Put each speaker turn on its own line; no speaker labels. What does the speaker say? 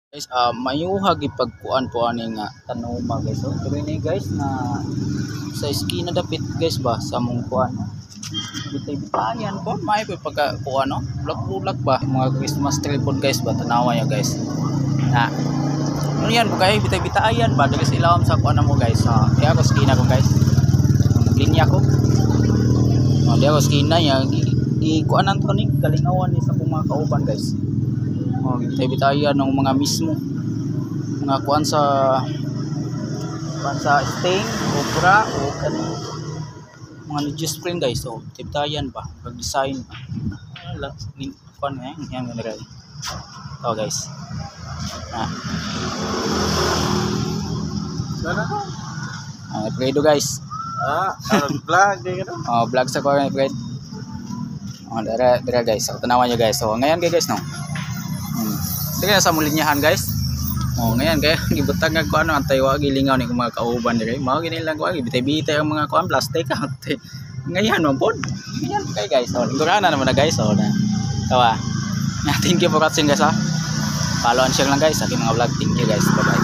Guys, mayuha gipagkuan po ani nga tanuma, guys. Oh, pero ini, guys, na sa eskina dapit, guys, ba sa mong kuan. Bitay-bitayan po, may pa pagka kuan, no. Bulak-bulak ba mga Christmas tree po, guys, ba tanawa ya, guys. Na. Ano yan po kayo bitay-bitayan ba diri sa ilawom sa kuan mo, guys. Kaya ako eskina ko, guys. Linya ko. Oh, di ako eskina ya gi, gi kuanan to ni kalingawan ni sa akong mga kauban, guys. Oh, bitay-bitayan ng mga mismo mga kuan sa sting, obra o kaning mga ni spring, guys. So, bitay-bitayan ba, pag design ba. Wala ni kuan eh, yan yan guys. Oh, guys. Ah,
Sana ko.
Ang Alfredo, guys.
Ah, ano vlog di ka?
Oh, vlog sa ko Alfred. Oh, dara dara, guys. So, tanawan nyo, guys. So, ngayon guys, no. Sige na sa mulinyahan, guys. Oh, ngayon kay gibutang nga ko ano antay wa gilingaw ni kung mga kauban diri. Mao gini lang ko gibitay-bitay ang mga kuan plastic. Ngayon man pod. Ngayon kay, guys. So, lingkurana naman na, guys. So, na. Tawa. Thank you for watching, guys, ha. Follow and share lang, guys sa aking mga vlog. Thank you, guys. Bye bye.